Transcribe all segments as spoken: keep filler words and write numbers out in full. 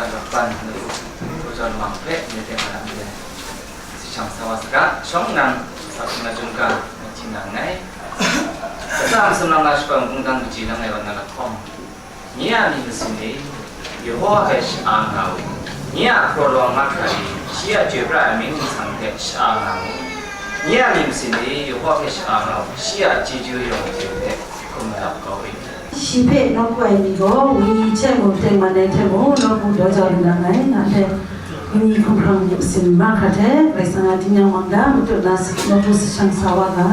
Lapan, lalu, lalu jaw lamang hpe, nye hte nga na ndai. Sashang sa wa saga, shawng nang, sa hpung na jungga, na hti na nngai. Kata masum lang na shakawn kungdang kaji lang ai wa na lahkawng, nye a myit masin e, Yehowa hpe sha-a nga u. Nye a hkraw lawang mahkra e, shi a chyoi pra ai amying ningsang hpe sha-a nga mu. Nye a myit masin e, Yehowa hpe sha-a nga u. Shi a chyeju yawng hte hpe hkum malap kau e. Shi hpe nawku ai ni gaw, wenyi hte mung tengman ai hte mung, nawku daw jau lu na nngai, nanhte wenyi hkumhkrang myit masin mahkra hte, Karai Kasang a tingnyang man da matut na nawku sashang sa wa ga.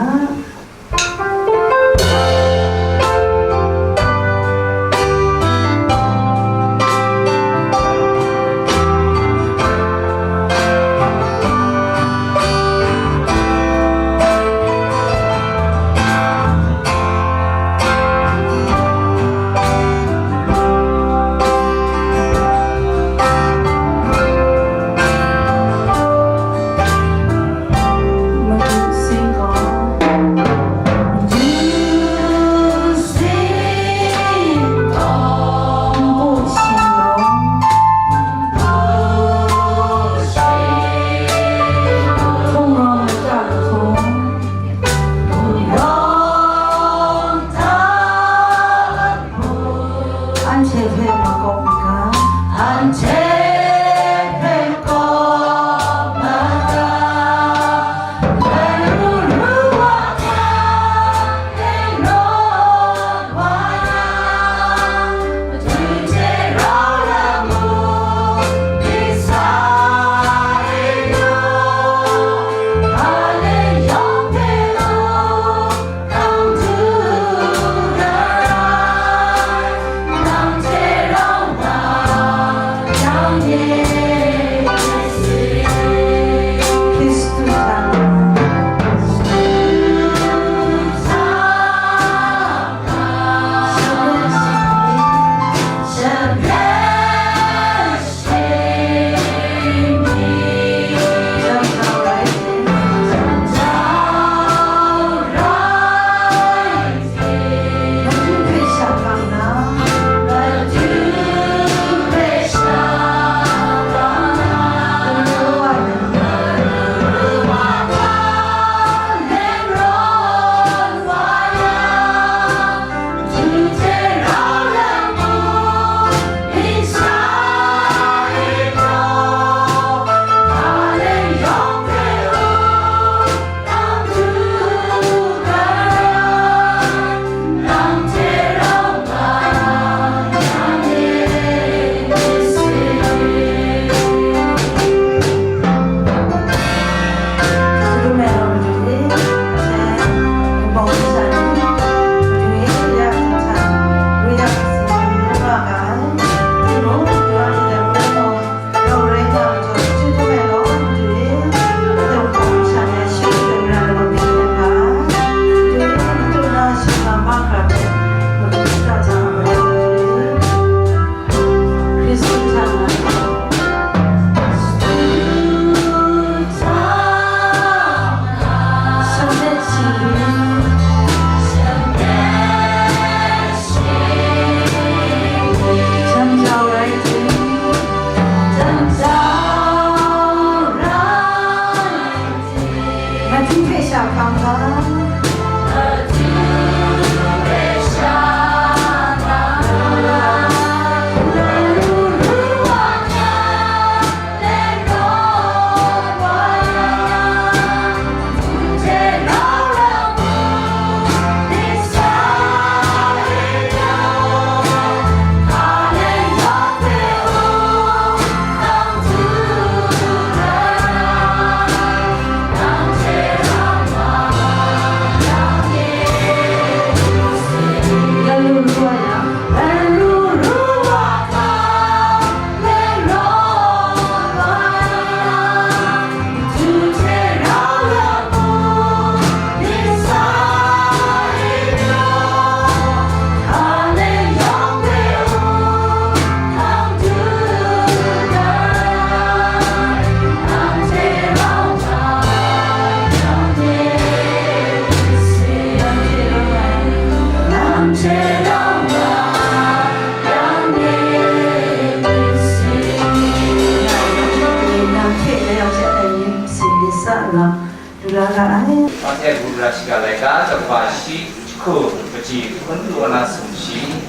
Mate Bugra Shiga Laika, kaba shi jahku, kaji hkun lu na sumshi.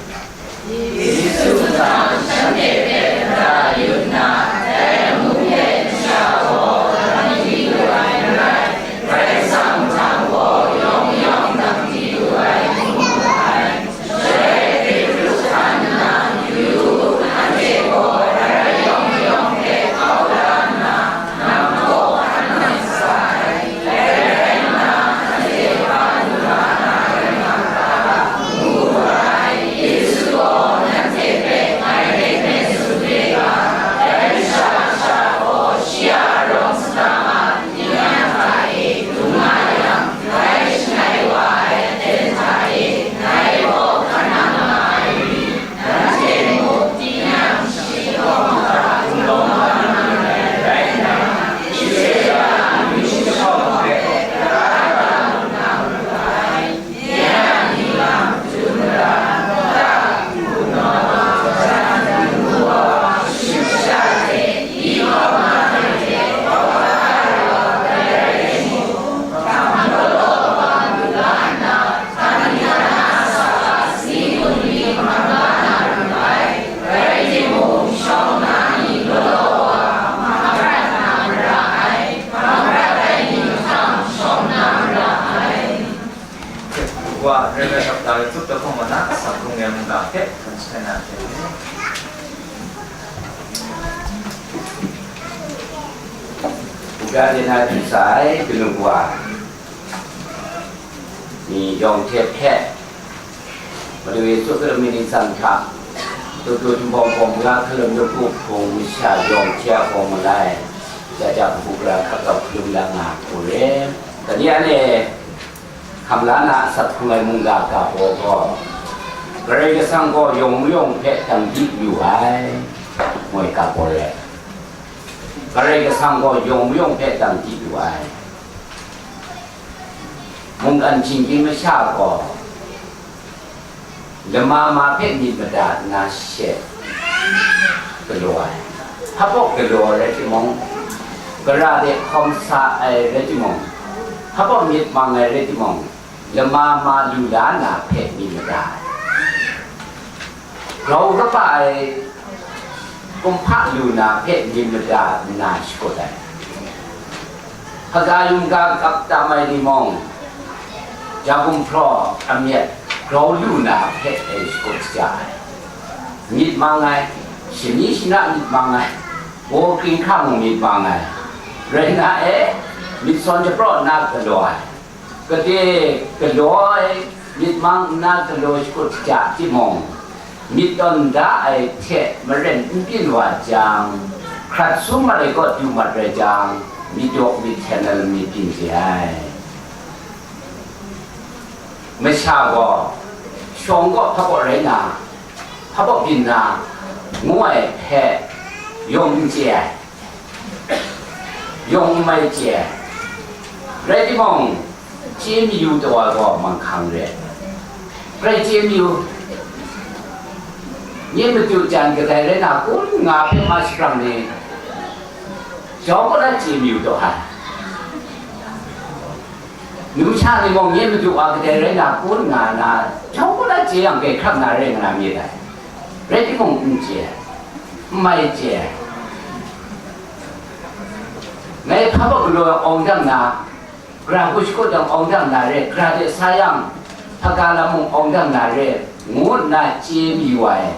Yesu hta shanhte hpe mara yu nna, dai amu hpe masha gaw dang di lu ai n rai, Karai Kasang mahtang gaw yawng mayawng dang di lu ai, ngu mu ai. Shaloi Petru hkan nna yu, anhte gaw dai rai yawng mayawng hpe kau la nna, nang gaw hkan nang sa ai. Wa, Reverend Doctor Tup Takhawng Mana, Sakhung Yam Mungga hpe, hkan shakai na hte. Uga de na du sai, kanu wa ni yawng hte hpe, Madu Yesu Hkristu myit ningsang hta, tutu jumhpawng pawng manga hkalum nup hpung masha yawng hte a hpawng malai, ja ja hku gara hkap kau hkalum la nga hku re. Dai ni anhte hkam la na a sat hkrung ai mungga ga baw gaw, Karai Kasang gaw yawng mayawng hpe dang di yu ai, ngoi ga baw re. Karai Kasang gaw yawng mayawng hpe dang di yu ai. Mungkan shinggyim masha gaw lama ma hpe myit mada nna she galaw ai. Hpa baw galaw ai rai timung, gara de hkawm sa ai rai timung, hpa baw myit mang ai rai timung, lama ma lu la na hpe myit mada ai. Grau kaba ai kumhpa lu na hpe myit mada nna shakut ai. Hpaga yumga kap tam ai ni mung, ja gumhpraw amyat grau lu na hpe e shakut shaja ai. Myit mang ai, shani shana myit mang ai, baw kring hkra mung myit mang ai. Rai nna e, myit sawn japraw nna galaw ai. Gade galaw ai myit mang nna galaw shakut shaja timung, myit tawn da ai hte maren n byin wa jang, hkrat sum mat ai kaw du mat rai jang, myit daw myit hten ai lam myit byin chye ai. Masha gaw, shawng kaw hpa kaw rai na, hpa kaw byin na, ngu ai hpe yawng n chye ai. Yawng n mai chye ai. Rai timung, chye mayu taw ai gaw manghkang re ai. Rai chye mayu, nye madu jan kadai rai na kun nga hpe ma sharang ni, jau kaw na chye mayu taw ai. Numsha ni mung nye madu wa kadai rai na kun nga na, jau kaw na chye yang, grai hkrap na rai nga na myit dai. Rai timung, n chye, n mai chye. Ngai hpa baw galaw awng dang na, gara hku shakut yang awng dang na re, gara de sa yang, hpaga lam mung awng dang na re, ngu nna chye mayu ai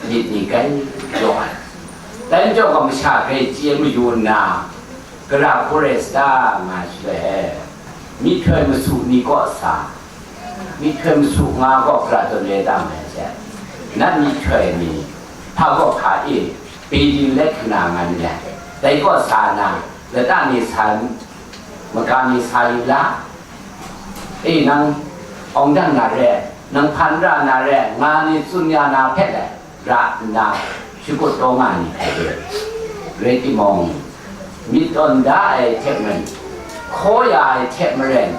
myit ni grai jaw ai. Dai majaw gaw masha hpe chye mayu nna, gara hku rai sa ta nga shaloi, myihtoi masu ni kaw sa, myihtoi masu nga gaw gara tawn le ta mai hte, nat myihtoi ni hpa kaw hpa e, Beijing let hkana nga ni ai, dai kaw sa na, lata ni sa, maga ni sa yu la, e, nang awng dang na re, nang hpan ra na re, nga ni tsun ya na hpe lai, ra nna shakut taw nga ni hte de. Rai timung, myit tawn da ai hte maren, hkaw ya ai hte maren,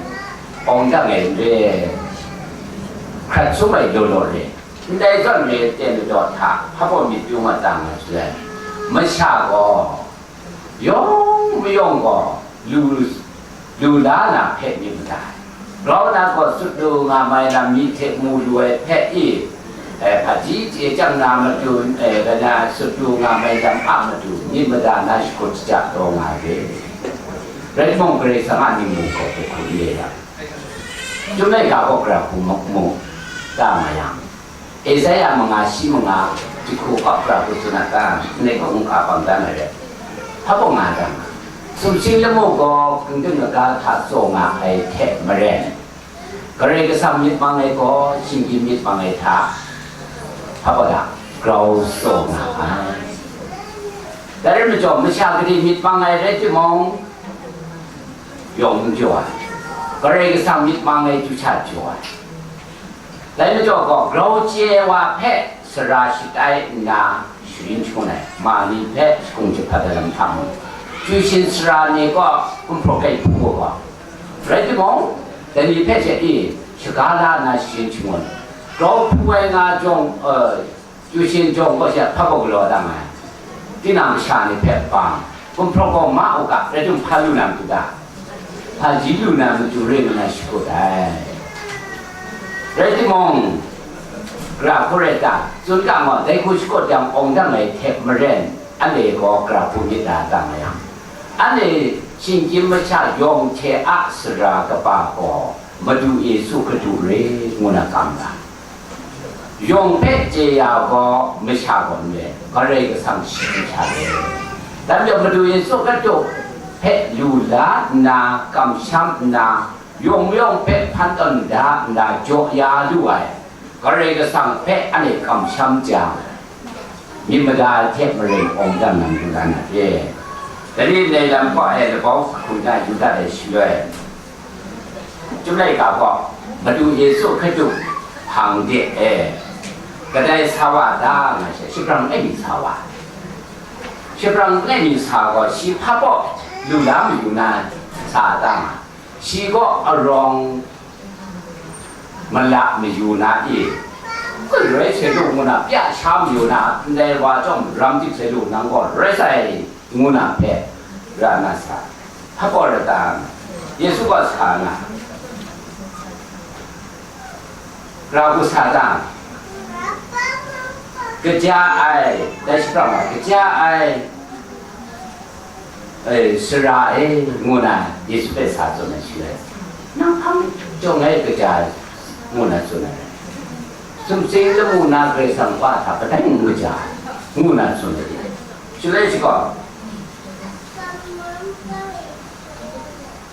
awng dang ai n re, hkrat sum ai law law re. Ndai zawn re, ten ladaw hta hpa baw myit pyu nga ta nga shaloi, masha gaw yawng mayawng gaw lu, lu la na hpe myit mada ai. Grau na gaw sut lu nga mai lam mi hte mu lu ai hpe i, eh, hpaji chye chyang na matu, eh, gana sut lu nga mai lam a matu myit mada na shakut shaja taw nga ai. Rai timung, Karai Kasang a ningmung gaw hpe hkrum re yang, Chyum laika gaw gara hku mu, mu ta nga yang, Esaia manga shi manga jahku kawp gara hku tsun a ta, ndai kaw mungga bang dan ai rai. Hpa baw nga dan, sumsing lamu gaw kangding kaga hta tsaw nga ai hte maren, Karai Kasang myit mang ai gaw, shinggyim myit mang ai hta, hpa baw da, grau tsaw nga ai. Dai rai majaw, masha gade myit mang ai rai timung, yawng n jaw ai, Karai Kasang myit mang ai chyu sha jaw ai. Dai majaw gaw, grau chye ai wa hpe sara shatai nna sharin shangun ai, ma ni hpe shakung jahpat ai lam hta mung, chyu shin sara ni gaw gumhpraw kai hpu ai gaw, rai timung, dai ni hpe she i shaga la nna sharin shangun, grau hpu ai nga jawng, eh, Chyu shin jawng gaw shi a hpa baw galaw dang ai. Tinang masha ni hpe bang, gumhpraw gaw ma u ga, rai timung, hpa lu na matu da? Hpaji lu na matu ring nna shakut ai. Rai timung, gara hku rai ta, tsun ga ma, dai hku shakut yang awng dang ai hte maren, anhte gaw gara hku myit da dang ai yang, anhte shinggyim masha yawng hte a sara kaba gaw Madu Yesu Hkristu re ngu na kam ga. Yawng hpe chye ya gaw masha gaw n re, Karai Kasang shi sha re. Dan majaw Madu Yesu Hkristu hpe lu la nna, kamsham nna, yawng mayawng hpe hpan tawn da nna jaw ya lu ai, Karai Kasang hpe anhte kamsham jang, myit mada ai hte maren awng dang na matu dan na hte, dai ni ndai lam kaw e labau hku na yu dat ai shaloi, Chyum laika gaw Madu Yesu Hkristu hpang de e kadai sa wa ta nga she, shapran langai mi sa wa ai. Shapran langai mi sa gaw shi hpa baw lu la mayu na sa ta nga, shi gaw arawng mala mayu na i, galoi hte lu ngu na pya sha mayu na, ndai wa chyawm ram dik hte lu nang gaw rai sai, ngu na hpe ra na sa, hpa gaw ra ta, Yesu gaw sa na, ra hku sa ta, kaja ai, dai shapran wa kaja ai, e, sara e, ngu na Yesu hpe sa tsun ai shi rai. Nang hpang jawng e kaja ai, ngu na tsun ai rai. Sumsing lamu na Karai Kasang Wa hta kadai n kaja ai, ngu na tsun ai. Shaloi shi gaw,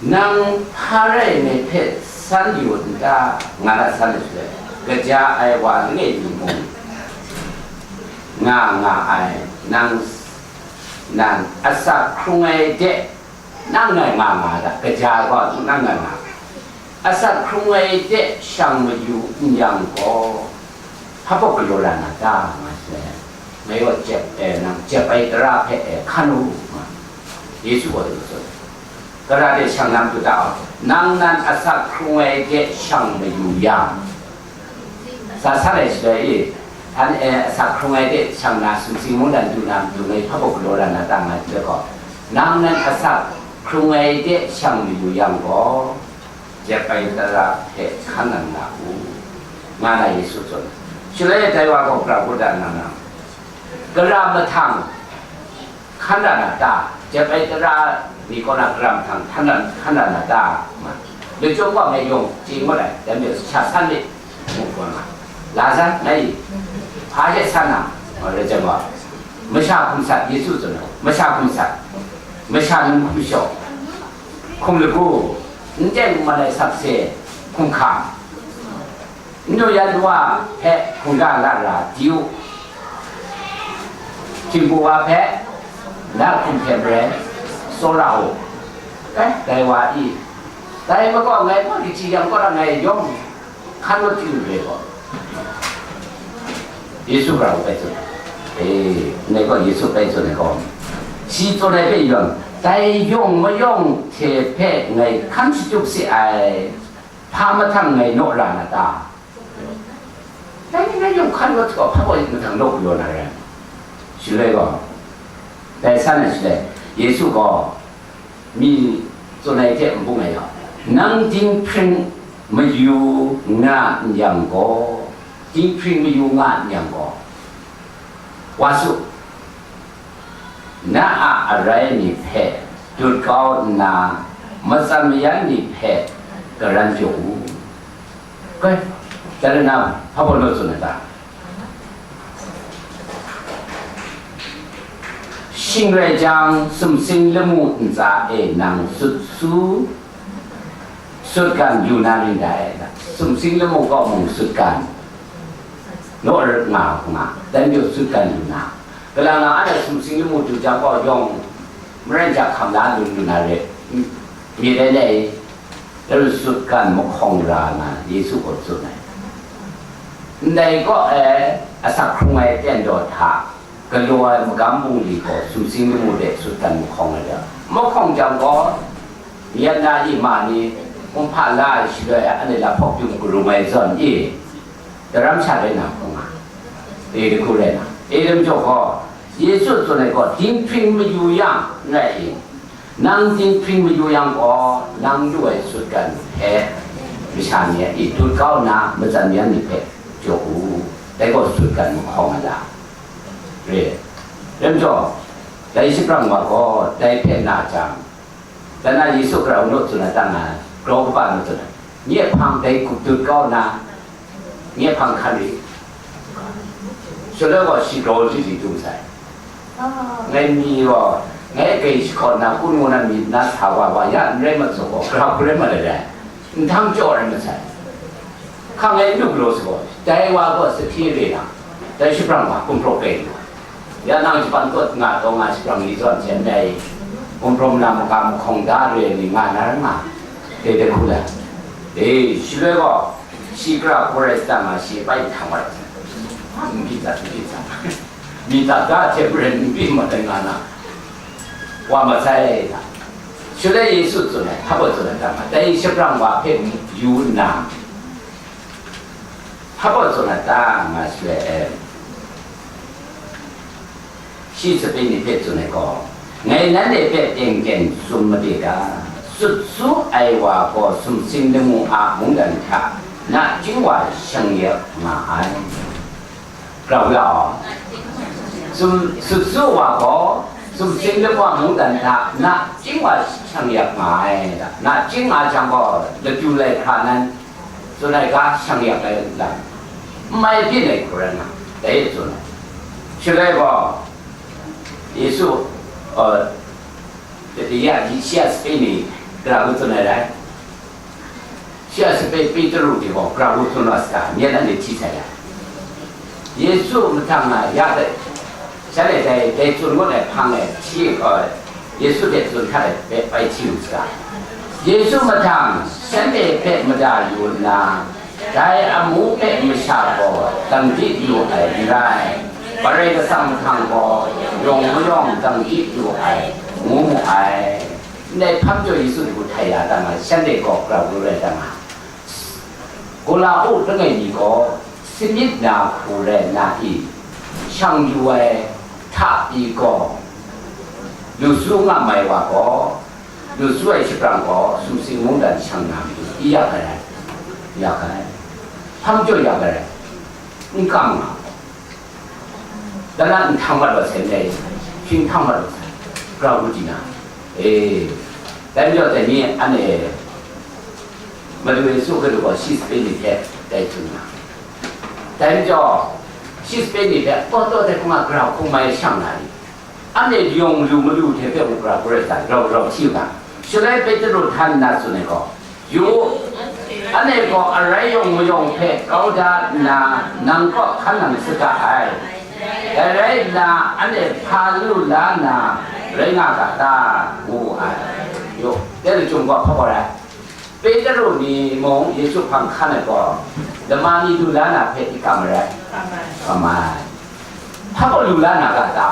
nang hpa rai ngai hpe san yu n ta, nga na san ai shaloi, kaja ai wa langai mi mung nga nga ai, nang, nan asak hkrung ai de, nang ngai nga nga ai ta, kaja ai gaw nang ngai nga. Asak hkrung ai de shang mayu n yang gaw, hpa baw galaw ra na ta, nga sai. Ngai gaw jep, e, nang jep ai tara hpe, e, hkan u, nga. Yesu gaw dai tsun, tara de shang na matu ta, nang nan asak hkrung ai de shang mayu yang, sa san ai shaloi i, htan e asak hkrung ai de shang na sumsing mungdan du na matu ngai hpa baw galaw ra na ta, nga ai gaw, nang nan asak hkrung ai de shang mayu yang gaw, jep ai tara hpe hkan nang nga u, nga na Yesu tsun. Shaloi dai wa gaw gara hku dan nna, gara mahtang hkan ra na ta? Jep ai tara ni kaw na gara mahtang hkan ra, hkan ra na ta? Nga. Lachyum gaw ngai yawng chye ngut ai, dai majaw sha san myit, ngu hkrum nga. La san, ngai hpa she san na, nga, lachyum gaw, masha hkum sat, Yesu tsun ai, masha hkum sat, masha num hkum shaw, hkum lagu, n teng n man ai sakse, hkum hkam, n du yan wa hpe hkungga la ra di u, htingbu wa hpe na hkum hte maren tsawra u. Eh, dai wa i, dai majaw ngai hpa kaji yang kaw ra ngai yawng hkan mat yu re gaw, Yesu gara hku bai tsun ai. E, ngai gaw Yesu bai tsun ai gaw, shi tsun ai hpe yawn, dai yawng mayawng hte hpe ngai hkan shatup se ai, hpa mahtang ngai naw ra na ta? Dai ni ngai yawng hkan rawt gaw, hpa gaw mahtang naw galaw na rai? Shaloi gaw, dai san ai shaloi, Yesu gaw mi Tsun ai hte n bung ai yawng, nang dinghpring mayu nga n yang gaw, dinghpring mayu nga n yang gaw, wa su, na a arai myit hpe dut kau nna, matsan mayan myit hpe karan jaw u. Kai, dai rai na, hpa baw naw tsun ai ta? Shing rai jang, sumsing lamu ntsa e nang sut su, sutgan yu na rin dai. Sumsing lamu kaw mung sutgan naw rit nga, nga, dan yu sutgan yu na. Kalang na, anhte sumsing lamu du jang gaw yawng, maran ja hkam la lu lu na re, myit ai dai. Dai sutgan mahkawng ra nga Yesu gaw tsun ai. Ndai kaw e asak hkrung ai ten daw hta galaw ai magam bungli gaw sumsing lamu de sutgan mahkawng ai ga, mahkawng jang gaw, yat na i ma ni, kumhpa la ai shaloi anhte lahpawk dum karung ai zawn i, daram sha rai na hkawng nga, e dahku rai na, e dam jaw gaw, Yesu tsun ai gaw, dinghpring mayu yang n rai i, nang dinghpring mayu yang gaw, nang lu ai sutgan hpe masha ni a i dut kau nna, matsan mayan ni hpe jaw u, dai gaw sutgan mahkawng ai lam re. Rai majaw, dai shaprang wa gaw dai hpe na jang, dan na Yesu grau naw tsun ai ta nga, grau kaba naw tsun ai, nye hpang dai gup dut kau nna, nye hpang hkan ri. Shaloi gaw shi grau li li dung sai. Ngai mi gaw, ngai grai jahkawn na, hkun ngu na myit na sa wa wa ya n rai mat zaw gaw, grau hkun rai mat ai rai, nhtang jaw rai mat sai. Hkang ngai n lu galaw sa gaw, dai wa gaw sahti re na, dai shaprang wa gumhpraw kai lu. Ya nang shapan kawt nga taw nga shaprang li zawn hte ndai gumhpraw na maka mahkawng da re ai ni nga na rai nga, dai dai hku la. E, shaloi gaw, shi gara hku rai sa nga, shi pai htang wa rai sa. N byin tsat, n byin tsat. Mi tsat ga hte maren n byin mat ai nga na, wa masai na. Shaloi Yesu tsun ai, hpa baw tsun ai ta nga, dai shaprang wa hpe yu nna, hpa baw tsun ai ta nga shaloi e, shi sape ni hpe tsun ai gaw, ngai nanhte hpe teng teng tsun made ga, sut su ai wa gaw sumsing lamu a mungdan hta nachying wa shang yak nga ai. Grau law, sum, sut su wa gaw, sumsing lamu a mungdan hta nachying wa shang yak nga ai, nachying nga jang gaw, ladu lai hkra nan, tsun ai ga shang yak ai lam, n mai byin ai hku rai nga, dai e tsun ai. Shaloi gaw, Yesu, uh, ya, shi a sape ni, gara ngu tsun ai rai? Shi a sape Petru de gaw, gara ngu tsun wa saga, nye nan de hti sai ya. Yesu mahtang na ya dai, shanhte dai, dai tsun ngut ai hpang e hti, uh, Yesu hte tsun hkat ai hpe bai hti yu saga. Yesu mahtang shanhte hpe mada yu nna, dai amu hpe masha gaw dang di yu ai n rai, Karai Kasang mahtang gaw yawng mayawng dang di yu ai, ngu mu ai. Ndai hpang jaw Yesu hku htai ya ta nga, shanhte gaw grau lu rai ta nga, Gola u langai mi gaw, sanit na hku rai nna i, shang yu ai hta pyi gaw, lu su nga mai wa gaw, lu su ai shaprang gaw, sumsing mungdan shang na matu i ya ai rai, ya ai, hpang jaw ya ai rai, n kam nga gaw, dan na n htang mat wa sai ndai, hpyi n htang mat wa sai, grau lu di na, e, dai majaw dai ni anhte Madu Yesu Hkristu gaw shi sape ni hpe dai tsun nga. Dai majaw, shi sape ni hpe, "Gaw taw dai hkung a grau hkung mai shang na ni? Anhte yawng lu malu hte hpe mung grau hkung rai sa, grau grau hti u ga." Shaloi Petru htan nna tsun ai gaw, "Yu u, anhte gaw arai yawng mayawng hpe kau da nna, nang kaw hkan nang saga ai. Dai rai nna, anhte hpa lu la na rai nga ga ta?" ngu wu ai. Yu, dai lachyum gaw hpa gaw rai. Petru ni mung Yesu hpang hkan ai gaw, lama ni lu la na hpe i kam marai? Kam ai. Hpa gaw lu la na ga ta?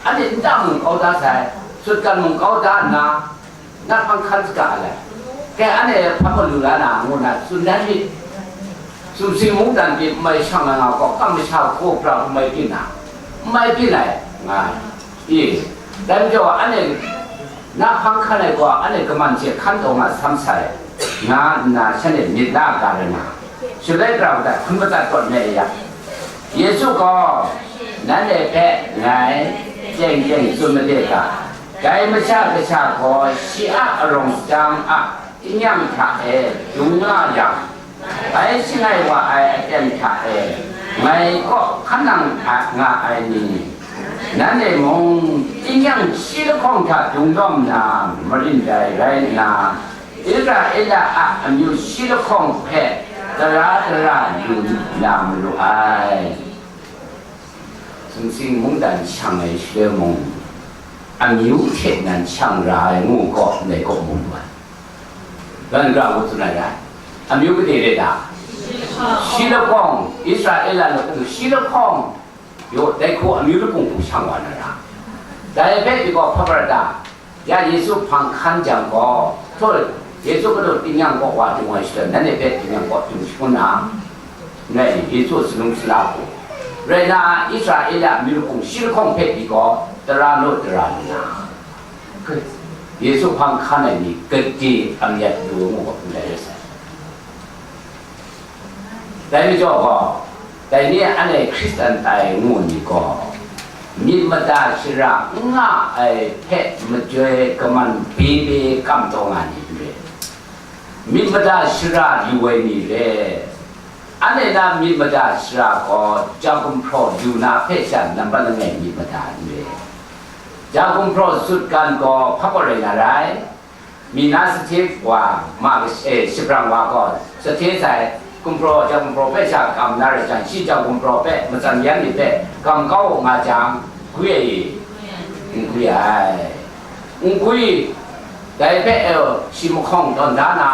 Anhte nta mung kau da sai, sutgan mung kau da nna, na hpang hkan saga ai. Kai, anhte hpa gaw lu la na, ngu na tsun dan myit. Sumsing mungdan pyi n mai shang ai nga gaw, kam masha hku pra n mai byin na, n mai byin ai, nga ai. I, dai majaw anhte Na hpang hkan ai gaw anhte kaman hte hkan taw nga sam sai, nga nna shanhte myit la ga rai nga, shaloi gara hta hpun matsat tawn me a ya, Yesu gaw, nanhte hpe ngai teng teng tsun made ga, dai Masha Kasha gaw shi a arawng chyang a tingnyang hta e dung nga yang, bai shangai wa ai aten hta e ngai kaw hkan nang nga ai ni, nanhte mung tingnyang shi lahkawng hta dung lawm na marin dai rai nna, Israela a amyu shi lahkawng hpe tara tara lu na maru ai. Sumsing mungdan shang ai shaloi mung, amyu hte nan shang ra ai ngu gaw ndai gaw mu lu ai. Ran gara ngu tsun ai rai. Amyu gade re ta? Shi lahkawng, Israela lahkawng shi lahkawng, yaw, dai hku amyu lahkawng hku shang wa na ra. Dai hpe pyi gaw hpa pra ta? Ya Yesu hpang hkan jang gaw, htaw, Yesu gaw tingnyang kaw wa dung ai shaloi, nanhte hpe tingnyang kaw dung shangun na, ngai Yesu sanung sala hku, rai na, Israela amyu lahkawng shi lahkawng hpe pyi gaw, tara naw tara lu na, Yesu hpang hkan ai ni gade a myat lu ai ngu gaw, ndai rai sai. Dai majaw gaw, dai ni anhte Hkristan tai ngu ni gaw, myit mada shara n nga ai hpe majoi kaman bebe kam taw nga ni n re. Myit mada shara lu ai ni re. Anhte na myit mada shara gaw, ja gumhpraw lu na hpe sha nampat langai myit mada n re. Ja gumhpraw sutgan gaw hpa kaw rai na rai. Mi na sahte wa ma, eh, shabrang wa gaw, sahte sai, gumhpraw, ja gumhpraw hpe sha kam na rai jang, shi ja gumhpraw hpe matsan yan ni hpe kam kau u nga jang, gwi ai i? N gwi ai. N gwi, dai hpe, eh, shi mahkawng tawn da na,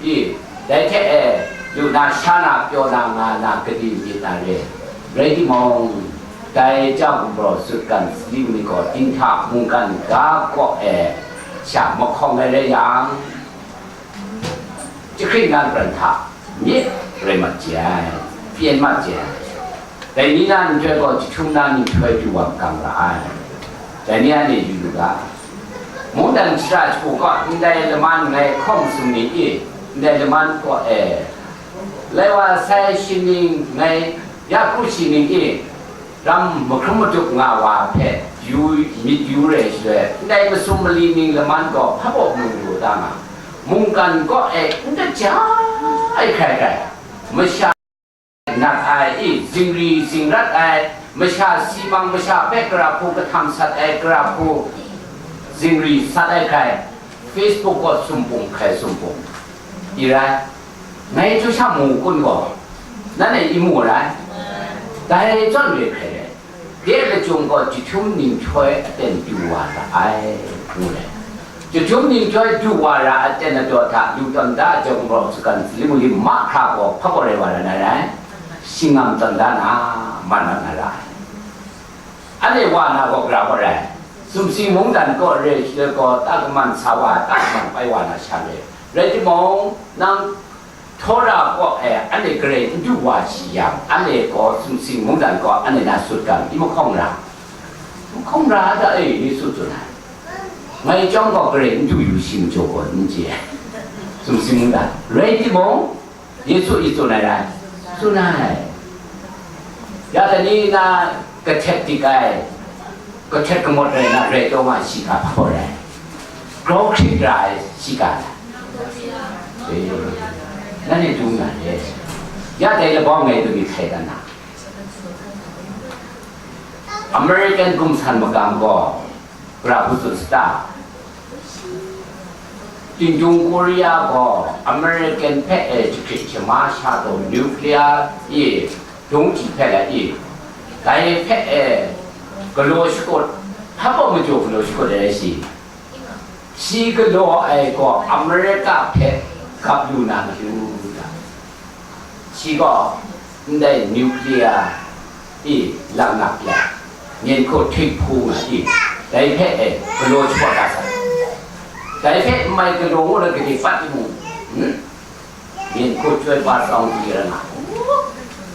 i, dai hte e, lu na, sha na, pyaw na, nga na, gade myit na re. Rai timung, dai ja gumhpraw sutgan saling ni gaw dinghta mungkan ga kaw e sha mahkawng ai rai yang, jahkring na pran hta myit rai mat je ai, pyen mat je ai. Dai ni na nhtoi gaw jahtum na nhtoi du wa makam ra ai. Dai ni anhte yu lu ga, mungdan shara shagu kaw ndai laman ngai hkawng sumning i, ndai laman kaw e, lai wa sai shi ning ngai ya hku shi ning i, ram mahkrum madup nga wa hpe yu, myit yu re shaloi, ndai masum mali ning laman gaw hpa baw mu lu da nga, mungkan kaw e n kaja ai hkrai hkrai, masha nat ai i, zingri zingrat ai, masha si mang masha hpe gara hku kahtam sat ai, gara hku zingri sat ai hkrai, Facebook gaw sumpung hkrai sumpung. I rai, ngai htu sha mu kun gaw, nanhte i mu rai, dai zawn re hkrai rai. De lachyum gaw jahtum nhtoi aten du wa ra ai, ngu ai. Jahtum nhtoi du wa ra aten adaw hta lu tam da, ja gumhpraw sutgan saling lim mahkra gaw hpa gaw rai wa ra na rai, shingam tam da na, man mat na ra ai. Anhte wa na gaw gara gaw rai, sumsing mungdan kaw re, shaloi gaw ta kaman sa wa, ta kaman pai wa na sha re. Rai timung, nang Tora kaw e anhte garai n du wa shi yang, anhte gaw sumsing mungdan gaw anhte na sutgan i mahkawng ra, mahkawng ra da e, Yesu tsun ai. Ngai chyawm gaw garai n du yu shi majaw gaw n chye ai. Sumsing mungdan rai timung, Yesu i tsun ai rai, tsun ai. Ya dai ni na kahtet dik ai, kahtet kamawt rai na, rai taw nga shi ga hpaw rai, grau hkrit ra ai shi ga na. Eh, nanhte dung na le. Ya dai labau ngai du myit hkrai dan na. American gumsan magam gaw, gara hku tsun sata? Tingdung Korea gaw American hpe e jahkrit jahma sha taw nuclear e dungji hpe lai i, dai hpe e galaw shakut, hpa baw majaw galaw shakut ai rai shi. Shi galaw ai gaw America hpe gap lu na matu ga, shi gaw ndai nuclear i laknak ya, myen hku htik hpu nga i, dai hpe e galaw shabaw da sai. Dai hpe n mai galaw ngu na gade pat timung, hmm? Myen hku chyoi ba tsawng di ra nga,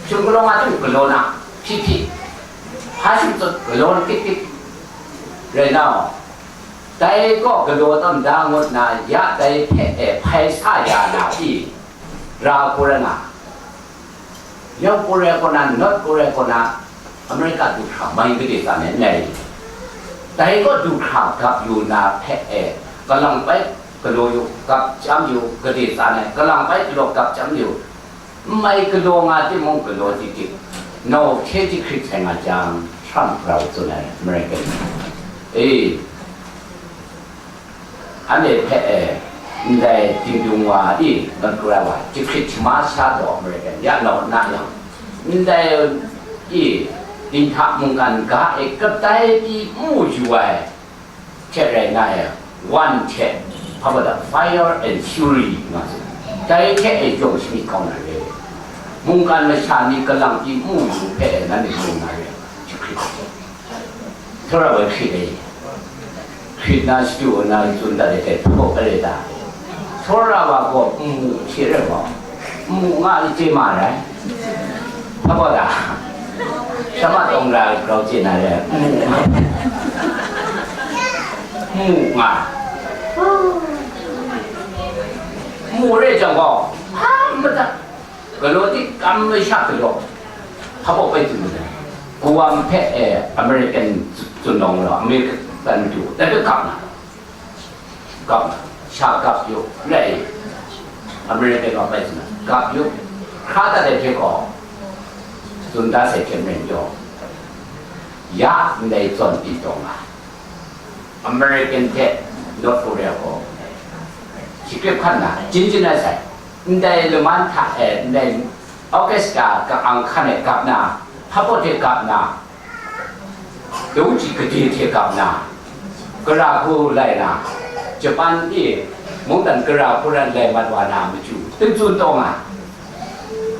hpyum galaw nga tu galaw na, hpyi hpyi, hpa shingtsut galaw na tik tik rai na, Dai kaw galaw tawn da ngut na, ya dai hpe e hpai sa ya na i, ra Korea na, Yawng Korea kaw na, North Korea kaw na, America du hkra mai gade tsan ai n rai. Dai kaw du hkra gap yu na hpe e, kalang bai galaw yu, gap chyam yu, gade tsan ai, kalang bai galaw gap chyam yu, n mai galaw nga timung galaw tik tik, nau hte jahkrit sai nga jang, Trump rau tsun ai American. E, anhte hpe e, ndai Tingdung wa i, North Korea wa, jahkrit shama sha taw American ya nau na yang, ndai i, dinghta mungkan ga e kadai pyi n mu yu ai, hte rai nga e, wan hte, hpa ba da, fire and fury nga tsun, dai hte e yawng shamyit kau na re. Mungkan masha ni kalang pyi n mu yu hpe e, nanhte mu na re, jahkrit. Tsawra wa hkrit ai, hkrit na shadu na tsun dat ai hte hpaw ai ta? Tsawra wa gaw n mu hte rai gaw, n mu nga ai chye ma rai? Hpa gaw da, shama tawng ra grau chye na rai, n mu nga, n mu nga, n mu rai jang gaw, hpa n madat. Galaw tik kam masha galaw, hpa baw bai tsun ai. Guam hpe e American zunlawng gaw, American matu, dai hpe gap na, gap na, sha gap yu, rai, American gaw bai tsun ai, gap yu, hkra dat ai hte gaw, tsun da sai hte maren gaw, ya ndai zawn pyi taw nga, American hte North Korea gaw, shi grep hkan na, jin jin ai sai, ndai laman hta e, ndai August ga ka-ang hkan e gap na, hpa baw hte gap na, dungji gade hte gap na, gara hku lai na, Japan e mungdan gara hku ran lai mat wa na matu, n tsun taw nga.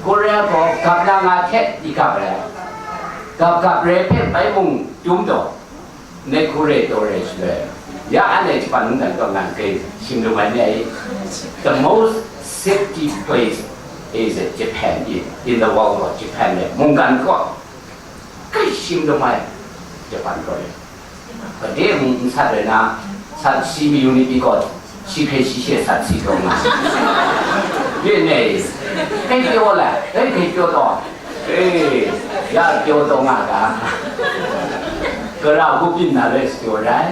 Korea gaw gap na nga hte i gap ai, gap gap re hpe bai mung dum taw, Nehku re taw re shaloi, ya anhte Japan mungdan kaw nan kai shim lu ai ni ai? The most safety place is Japan in, in the world, Japan re mungdan kaw kai shim lu ai, Japan kaw re. Gade mung n sat rai na, sat si mayu ni pyi gaw, shi hpe shi she sat si taw nga. Ye ne, kai pyaw la, kai kai pyaw taw, e, ya pyaw taw nga ga. Gara hku byin na rai sa pyaw rai.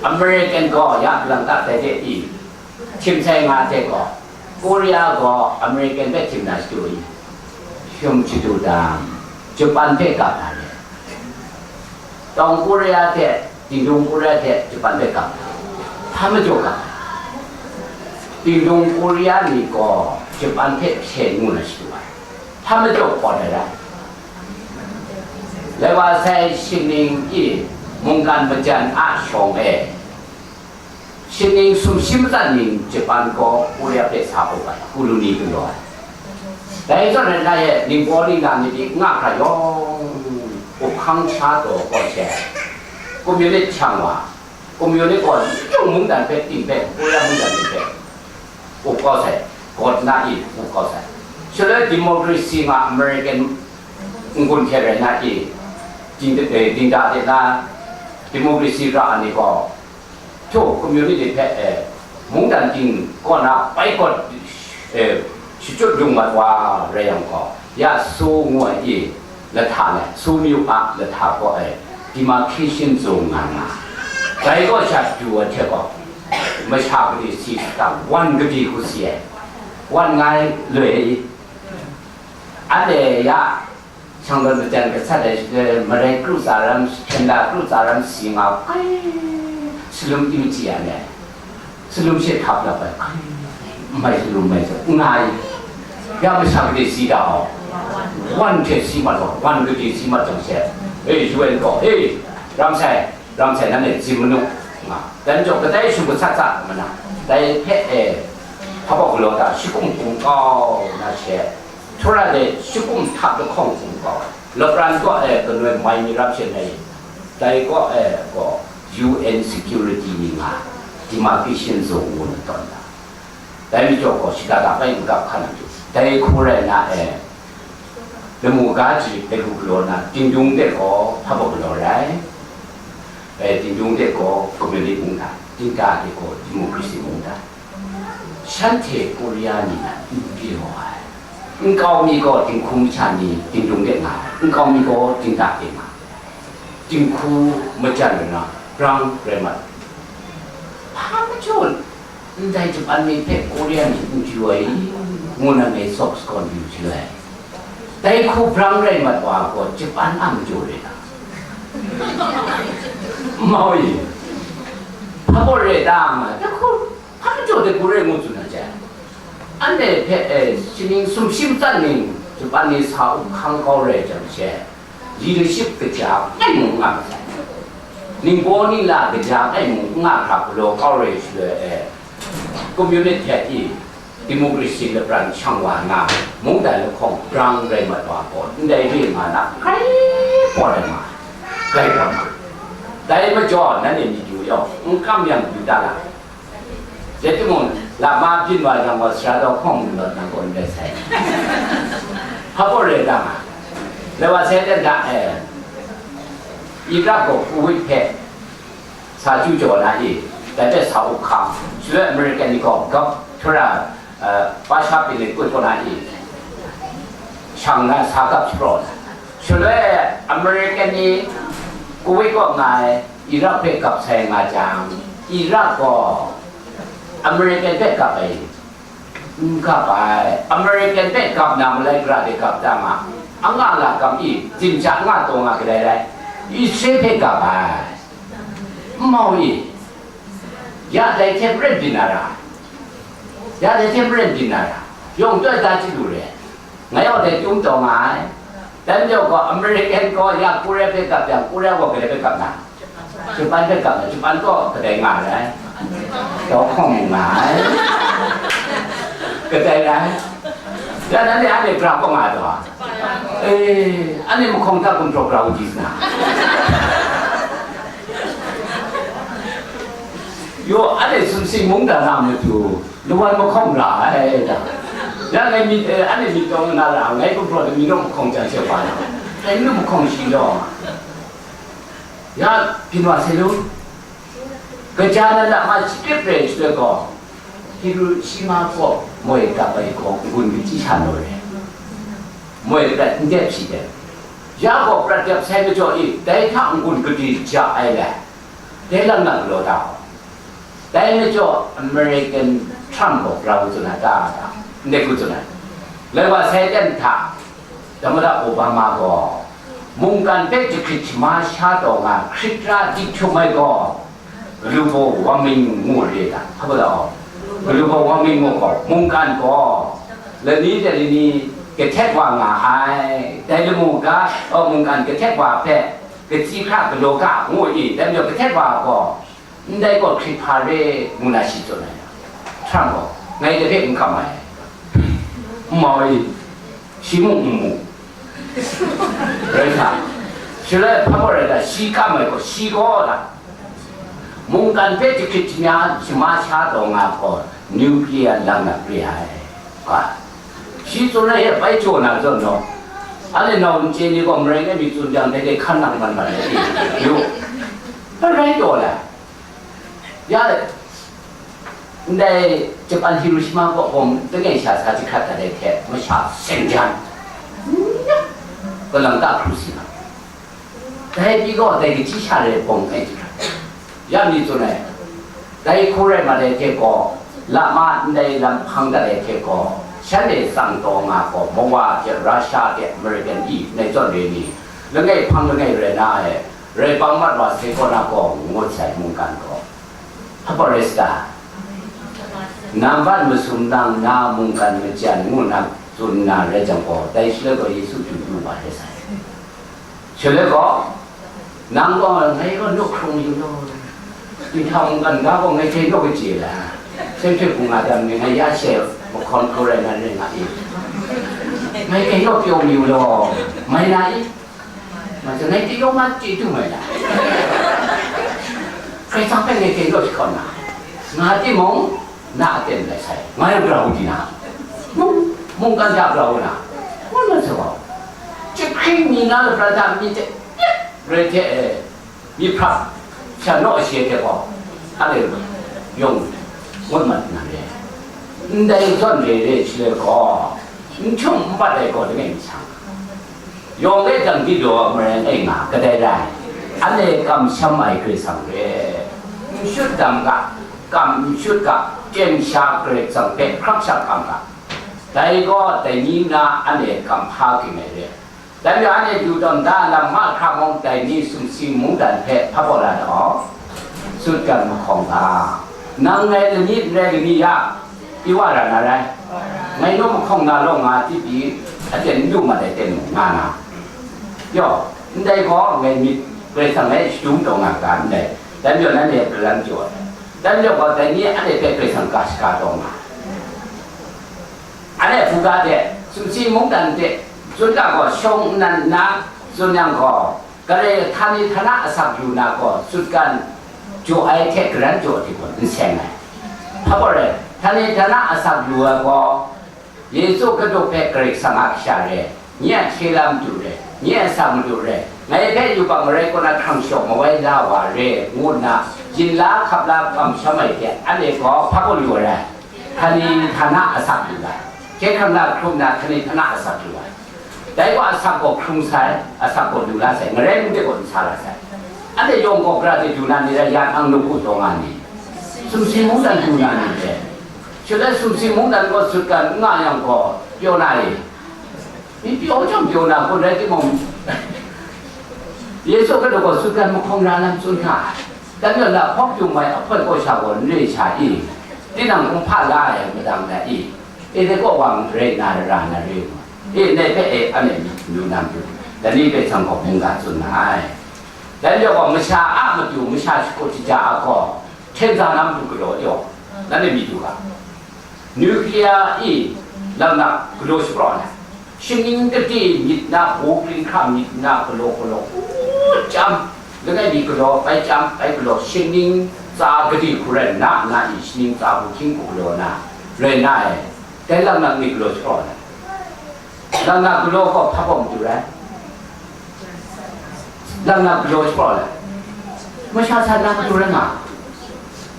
American gaw ya galang ta dai de i, htim sai nga hte gaw, Korea gaw American hpe htim na shadu i, hkyum shadu dang, Japan hpe gap na re. Tawng Korea hte, Tingdung Korea hte Japan hpe gap na, hpa majaw gap na? Tingdung Korea ni gaw Japan hpe hpyen ngu na shadu ai, hpa majaw kawt ai rai. Lai wa sai, shaning i mungkan majan a shawng e, shaning sumshi matsat ning Japan gaw Korea hpe sa hkrup ai, koloni galaw ai. Dai zawn rai na e, ningbaw ningnan ni pyi nga hkra yawng, up hkang sha taw gaw she, Komunit hkyang wa, Komunit gaw yawng mungdan hpe ting hpe, Korea mungdan ting hpe up kau sai, gawt na i up kau sai. Shaloi democracy nga American n-gun hte rai na i, ding, eh, dingda de na democracy ra ai ni gaw, hto, Komunit ni hpe, eh, mungdan ting kaw na bai kawt, eh, shachyut lung mat wa rai yang gaw, ya Seoul ngu ai e lahta let, Seoul myu a lahta kaw ai demarcation zone nga nga, dai kaw sha du ai hte gaw, masha gade si shata, wan gade hku si ai, wan nga ai loi, anhte ya Shang tawn majan gasat ai, eh, marai kru tsa ram, hpyen da kru tsa ram si nga, kai, salum yu chyi ya ni, salum she hkap lap ai, kai, n mai salum mai sa, n nga ai, ya masha gade si da hau, wan hte si mat wa, wan gade si mat jang she, e, U N gaw, e, ram sai, ram sai, nan e zim manu, nga, dan jaw kadai shum gasat sa mana, dai hpe, e, hpa galaw ta, shakum hkum kau na she, Htawra de shakum hta lahkawng hkum kau ai, lapran kaw e kanoi mai mi ram sha nai, dai kaw e gaw U N security ni nga, demarcation zone ngu na tawn da. Dai majaw gaw shada da bai n gap hkan ai, dai hku rai na e, lamu ga ji dai hku galaw na, Tingdung de gaw hpa baw galaw rai. E, Tingdung de gaw Communist mung hta, Dinka de gaw Democracy mung hta, shanhte Korea ni nan n pyi wa ai. Nkau mi gaw dinghku masha ni Tingdung de nga ai, nkau mi gaw Dinka de nga ai. Dinghku majan rai na, brang rai mat. Hpa majaw ndai Japan ni hpe Korea ni n chyu ai, ngu na ngai sawk sakawn yu chyu ai. Dai hku brang rai mat wa gaw Japan a majaw re na? Mau i, hpa gaw re ta nga, dai hku hpa majaw dai hku rai ngu tsun na jai. Anhte hpe, eh, sining sumshi matsat ning, Japan ni sa up hkang kau rai jang she, leadership kaja ngai mung nga masai. Ningbaw ningla kaja ngai mung nga hkra galaw kau rai shaloi e, communist hte i, democracy lapran shang wa nna, mungdan lahkawng brang rai mat wa gaw, ndai re nga na, grai pawt ai ma, grai pawt ma. Dai majaw, nanhte myit yu yawng, n kam yang yu ta la. Rai timung, lama byin wa yang gaw, sara daw hkawng mu lawt na gaw n rai sai. Hpa gaw rai ta nga, rai wa sai dan da, eh, Iraq gaw Kuwait hpe sa chyu jaw na i, dai hpe sa up hkang, shaloi American ni gaw gap hkra, eh, Pasha pyi ni kut kaw na i, shang na sa gap shapraw na. Shaloi American ni Kuwait kaw nga ai Iraq hpe gap sai nga jang, Iraq gaw American hpe gap ai, n gap ai. American hpe gap na malai gara de gap da nga, anga la gam i, zim sha nga taw nga kadai rai, Israel hpe gap ai. N mau i, ya dai hte maren byin na ra, ya dai hte maren byin na ra, yawng tawt da chyalu re. Ngai gaw dai chyum taw nga ai. Dai majaw gaw, American gaw ya Korea hpe gap yang, Korea gaw kadai hpe gap na? Japan hpe gap na, Japan gaw kadai nga ai? Daw hkawng mu nga ai. Kadai rai? Ya, nanhte anhte pra kaw nga ai taw? Eh, anhte mahkawng hta gumhpraw pra u di sa na? Yo, anhte sumsing mungdan a matu, lawan mahkawng ra ai da. Ya ngai myit, eh, anhte myit taw na ra, ngai gumhpraw de myit naw mahkawng jan she wa na. Dai nu mahkawng shi law. Ya, byin wa sai lu. Kaja na lama shi grep re shaloi gaw, Hiroshima kaw moi gap ai gaw n-gun kachyi sha naw re. Moi prat n dep shi dep. Ya gaw prat dep sai majaw i, dai hta n-gun kadi ja ai le. Dai lam na galaw da gaw. Dai majaw American Trump gaw grau tsun ai ta ta, ndai hku tsun ai. Lai wa sai ten hta, Tamada Obama gaw, mungkan hpe jahkrit shama sha taw nga hkrit ra di htum ai gaw, global warming ngu re ta, hpa ba law? Global warming ngu gaw, mungkan gaw, lani de lani kahtet wa nga ai, dai lamu ga, o, mungkan kahtet wa hpe, katsi hkra galaw ga ngu i, dai majaw kahtet wa gaw, ndai gaw hkrit hpa re ngu na shi tsun ai. Trump gaw, ngai de hpe n kam ai. N mau i, shi mung n mu. Rai sa, shaloi hpa gaw rai ta, shi kam ai gaw, shi gaw la, mungkan hpe jahkrit jamya shama sha taw nga gaw, nuclear lam na re ai. Ga, shi tsun ai e bai jaw na zawn gaw, anhte nau n chye ni gaw, marai ngai mi tsun jang, dai de hkan nang man man ai, yu, bai rai taw la. Ya, ndai Japan Hiroshima kaw bom langai sha sa jahkrat dat ai hte, masha seng jan, kalang ta hkru si nga. Dai pyi gaw, dai kachyi sha re bom langai jahkrat. Ya mi tsun ai, dai hku rai mat ai hte gaw, lama ndai lam hpang dat ai hte gaw, shanhte tsang taw nga gaw, mawa hte, Russia hte, American i, ndai zawn re ni, langai hpang langai rai na ai, rai bang mat wa sai kaw na gaw, ngut sai mungkan gaw. Hpa rai sa ta? Nambat masum nang na mungkan majan ngu na tsun na rai jang gaw, dai shaloi gaw Yesu chyu lu wa rai sai. Shaloi gaw, nang gaw ngai gaw naw hkrung yu law, Jinghta mungkan ga gaw ngai hte naw kachye la, Central Hpung a dam ni ngai ya she mahkawn hkau rai na rai nga i, ngai hte naw pyaw yu law, mai na i? Majaw ngai tayawng ma chye du mai la. Karai Kasang hpe ngai teng naw jahkawt na, nga timung, na aten lai sai, ngai grau di na, mung, mungkan hta grau na, ngu na sa gaw, jahkring mi na lapran hta mi hte, rai hte e, mi hprap, Sha naw ashe hte gaw, a le yawng ngut mat nna re, ndai zawn re re shi le gaw, n htum n bat ai gaw langai mi sha, yawng e dang di daw marai ai nga, kadai rai? Anhte kamsham ai Karai Kasang re, n shut dam ga, kam n shut ga, chyen sha Karai Kasang hpe hkrak sha kam ga, dai gaw dai ni nna anhte kam hpa ging ai re. Dai majaw anhte du tawn da lam mahkra mung dai ni sumsing mungdan hpe hpa baw la da aw, sutgan mahkawng ga, nang ngai lani n rai lani ya, i wa ra na rai, ngai naw mahkawng na law nga ti pyi, aten n du mat ai ten mung nga na, yaw, ndai gaw ngai myit Karai Kasang ngai shadum taw nga ga ndai, dai majaw nanhte garan jaw ai, dai majaw gaw dai ni anhte hpe Karai Kasang ga shaga taw nga. Anhte hpungga hte, sumsing mungdan hte, tsun ga gaw shawng nnan nna tsun yang gaw, Karai htani htana asak lu na gaw, sutgan jaw ai hte garan jaw ai hte gaw n seng ai. Hpa gaw rai, htani htana asak lu ai gaw, Yesu Hkristu hpe Karai Kasang a kasha re, nye a hkye la madu re, nye a asak madu re, ngai hpe yubak marai kaw na hkrang shawk mawai la wa re, ngu nna, yin la hkap la kamsham ai hte, anhte gaw hpa gaw lu ai rai. Htani htana asak lu ai, hkye hkrang na hkrum na htani htana asak lu ai. Dai gaw asak gaw hkrung sai, asak gaw lu la sai, ngarai mung de gaw n sa la sai. Anhte yawng gaw gara de du na ni rai, ya nang nu pu taw nga ni, sumsing mungdan du na ni re. Shaloi sumsing mungdan gaw sutgan n nga yang gaw, pyaw na e. Myi pyaw chyawm pyaw na kun rai timung, Yesu Hkristu gaw sutgan mahkawng ra lam tsun hkra ai. Dan yawng na hpawk dung mai ahpoi kaw sha gaw n re sha i? Tinang kumhpa la ai madang na i? E dai kaw wa n rai na ra na re u. E, ngai hpe e, anhte myit n du na matu, dai ni hpe sang gaw mungga tsun na ai. Dai yawng gaw masha a matu masha shakut shaja a gaw, hten za na matu galaw jaw, nanhte myit du ga. Nuclear i lam na galaw shapraw ai. Shaning gade myit na, hpaw kring hkra myit na galaw galaw, u, chyam, langai mi galaw, bai chyam, bai galaw, shaning tsa gade hku rai nna, na i shaning tsa hku hkying hku galaw na, rai nna e, dai lam na ni galaw shapraw ai. Lam na galaw gaw hpa gaw matu rai. Lam na galaw shapraw ai. Masha san na matu rai nga.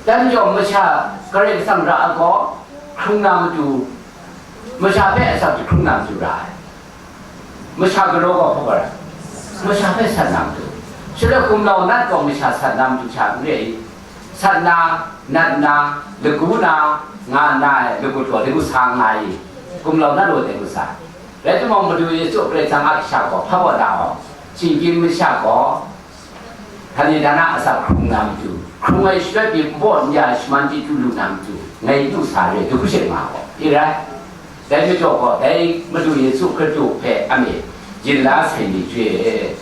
Dan jaw masha Karai Kasang ra ai gaw, hkrung na matu, masha hpe asak jahkrung na matu ra ai. Masha galaw gaw hpa gaw rai. Masha hpe san na matu. Shaloi gumlau nat gaw masha san na matu sha n re i? Sat na, nat na, lagu na, nga na ai, lagu taw, lagu sa nga i? Gumlau nat gaw lagu sa. Rai timung, Madu Yesu Karai Kasang a kasha gaw hpa gaw da aw, shinggyim masha gaw, htani htana asak hkrung na matu, hkrung ai shaloi pyi nbaw n ya ai shaman chyeju lu na matu, ngai du sa re, du hku shet nga gaw, i rai. Dai majaw gaw, dai Madu Yesu Hkristu hpe a myit yin la sai mi jwe,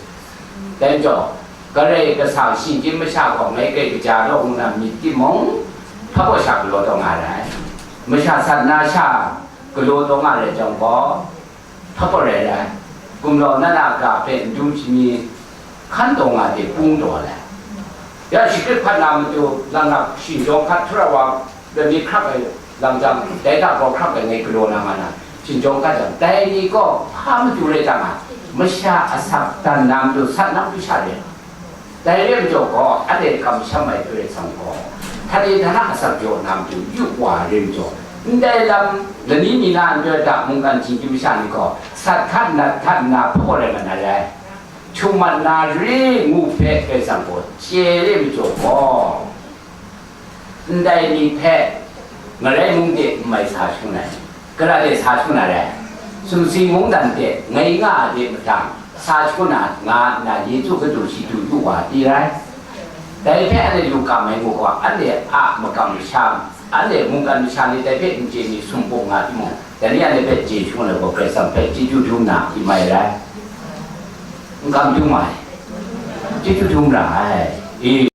dai majaw, Karai Kasang shinggyim masha gaw ngai grai kaja law ngu na myit timung, hpa gaw sha galaw taw nga ai. Masha sat na sha galaw taw nga ai jang gaw, hpa gaw rai ai. Gumlau nat a ga hpe n dum shani hkan taw nga de pung taw ai. Ya shakrit hpat na matu, langlak shingjawng hkat hkra wa, lami hkrap ai lam jang, dai hta grau hkrap ai ngai galaw na nga na, shingjawng hkat jang, dai ni gaw hpa matu rai jang a, masha asak dan na matu, sat na matu sha re. Dai re majaw gaw, anhte kamsham ai Karai Kasang gaw, htani htana asak jaw na matu, yu wa re majaw, ndai lam lani mi na n jaw ai hta mungkan shinggyim masha ni gaw, sat hkat nat hkat nna hpaw rai mat na rai. Htum mat na re ngu hpe Karai Kasang gaw chye re majaw gaw, ndai ni hpe ngarai mung de n mai sa shangun ai, gara de sa shangun ai rai, sumsing mungdan de ngai nga ai de mahtang sa shangun ai nga nna Yesu Hkristu shi du yu wa ai rai. Dai hpe anhte lu kam ai ngu gaw, anhte a makam masham, anhte mungkan masha ni dai hpe n chye mi sumpu nga timung, dai ni anhte hpe chye shangun ai gaw, Karai Kasang hpe chyeju dum na, i mai rai. N kam dum ai, chyeju dum ra ai. I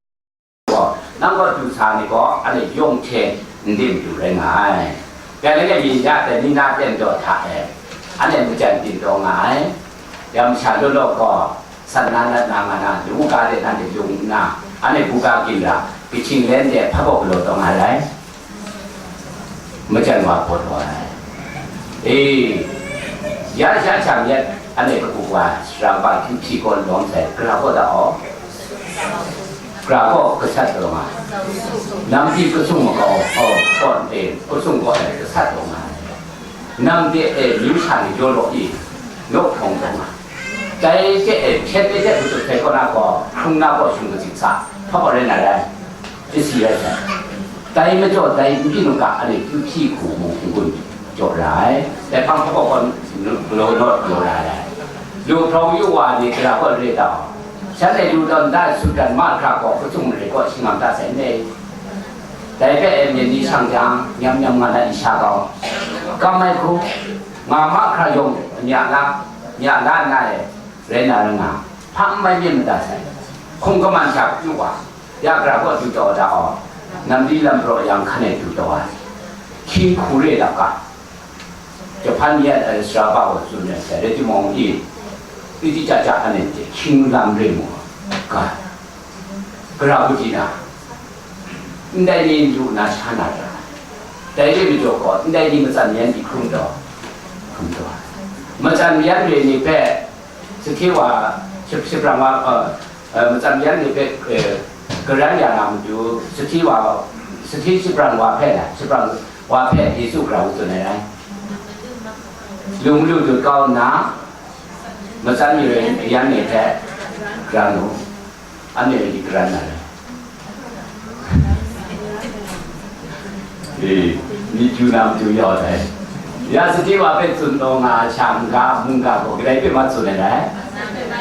gaw, nang gaw du sa ni gaw, anhte yawng hte n dim du rai nga ai. Dai langai mi ya dai ni na ten daw hta e, anhte majan tin taw nga ai. Ya masha law law gaw, san na nat na nga na, lu ga de nanhte lung nna, anhte buga ginra, Kaching len de hpa gaw galaw taw nga ai. Majan wa pawt wa ai. E, ya sha sha myat, anhte kabu wa, sara ba hkying hpyi gaw lawm sai, gara gaw da aw. Gara kaw gasat taw nga, namdi kasung makau, oh, kawn e kasung kaw e gasat taw nga, namde e myu sha ni jaw law i, naw hprawng taw nga, dai hte e hpyen de hte hkutut hpe kaw na gaw, hkrung na gaw shung katsit sa, hpa gaw rai na rai, isi rai sai. Dai majaw dai n byin u ga, anhte kyu hpyi hku mung n-gun jaw ra ai, dai hpang hpa gaw gaw galaw naw galaw ra ai. Lu hprawng yu wa ni gara gaw re ta, shanhte lu tawn da sutgan mahkra gaw kacung mare kaw shingnam da sai n dai? Dai hpe e myit ni shang jang, nyam nyam nga na i sha gaw, kam ai hku, nga mahkra yawng mya la, mya la nna e, rai na rai nga, hpa n mai myit mada sai. Hkum kaman sha pyu wa, ya gara kaw du taw da aw, namdi lam praw yang hkan e du taw ai. Hkying hku re lap ga, Jahpan yan ai sara ba wa tsun ai sai, rai timung i, i ti cha cha anhte hkying lam re mu ga, gara kaw di na, ndai ni ndu na sha na ra, dai re majaw gaw, ndai ni matsan yan di hkrum taw, hkrum taw ai. Matsan yan re ni hpe, sahte wa, shap-, shaprang wa, eh, eh, matsan yan ni hpe, eh, garan ya na matu, sahte wa, sahte shaprang wa hpe na, shaprang wa hpe Yesu grau tsun ai rai. Lung lu dut kau nna, matsan yan ni hpe garan u, anhte ni garan na rai. E, myit yu na matu yawt ai. Ya sahte wa hpe tsun taw nga ai sha n-ga, mungga gaw, kadai hpe ma tsun ai rai?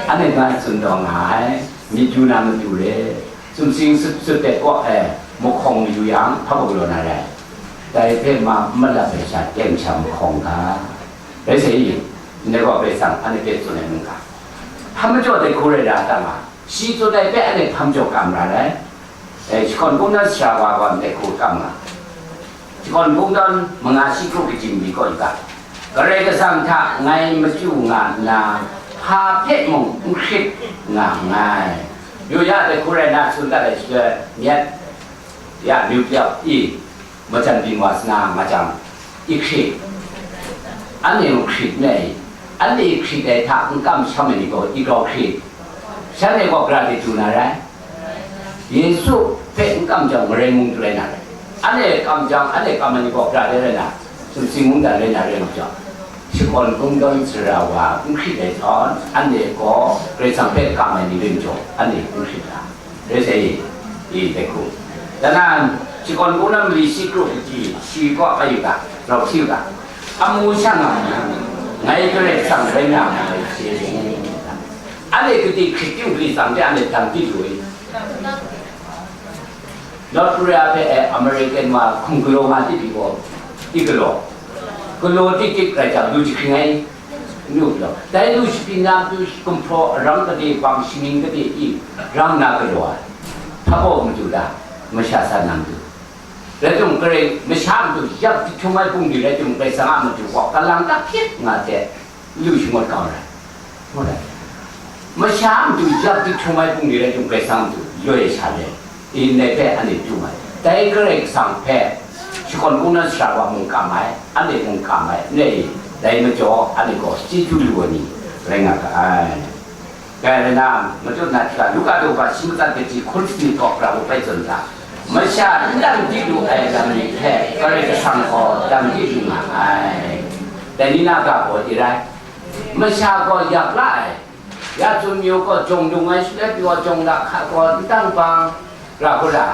Anhte nga tsun taw nga ai, myit yu na matu re. Sumsing sut sut de kaw e, mahkawng mayu yang, hpa gaw galaw na rai? Dai hpe ma n malap ai sha, teng sha mahkawng ga. Rai sai i, ndai gaw Karai Kasang anhte hpe tsun ai mungga. Hpa majaw dai hku rai ra ta nga, shi tsun ai hpe anhte hpa majaw kam ra rai? E, shakawn kungdawn sara wa gaw ndai hku kam nga. Shakawn kungdawn manga shi kru kaji mali kaw yu ga, Karai Kasang hta ngai machyu nga nna, hpa hpe mung n hkrit nga nngai. Yu ya, dai hku rai nna tsun dat ai shaloi, myit ya, myit ya i, majan byin wa sanga nga jang, i hkrit, anhte mung hkrit n rai i? Anhte i hkrit ai hta n kamsham ai ni gaw, i grau hkrit, shanhte gaw gara de du na rai? Yesu hpe n kam jang, marai mung du rai na rai. Anhte kam jang, anhte kam ai ni gaw gara de rai na, sumsing mungdan rai na rai nga jang, shakawn kungdawn sara wa n hkrit ai zawn, anhte gaw Karai Kasang hpe kam ai ni rai majaw, anhte n hkrit ai. Rai sai i, i dai hku. Dan na, shakawn kungdawn mali shi kru kaji, shi gaw a yu ga, rau hti u ga, amu sha nga nna, ngai Karai Kasang rai nga ai hte mung, anhte gade hkrit ting gade tsang hte anhte dang di lu i? North Korea hpe e American wa hkum galaw nga di pyi gaw, i galaw, galaw tik tik rai jang, lu jahkring ai, nu galaw. Dai lu shapyi na matu gumhpraw arang gade, bang shaning gade i rang na galaw ai. Hpa gaw matu da, masha san na matu. Rai timung, Karai masha matu yak jahtum ai bungli rai timung, Karai Kasang a matu gaw kalang tak hkyit nga hte, lu shangut kau ai. Ngu ai. Masha matu yak jahtum ai bungli rai timung, Karai Kasang matu loi ai sha le, i ndai hpe anhte du ai. Dai Karai Kasang hpe shakawn kungdawn sara wa mung kam ai, anhte mung kam ai, n rai i? Dai majaw anhte gaw chyeju lu ai ni rai nga ga ai. Dai rai na, matut na hta, Luka daw ga shi matsat kaji hkun sanit kaw pra mu bai tsun hta, masha n dang di lu ai lam ni hpe Karai Kasang gaw dang di lu nga ai. Dai ni na ga gaw di rai? Masha gaw yak la ai. Ya tsun mayu gaw, jawng dung ai shaloi pyi wa, jawng lahka gaw n dang bang ra hkra,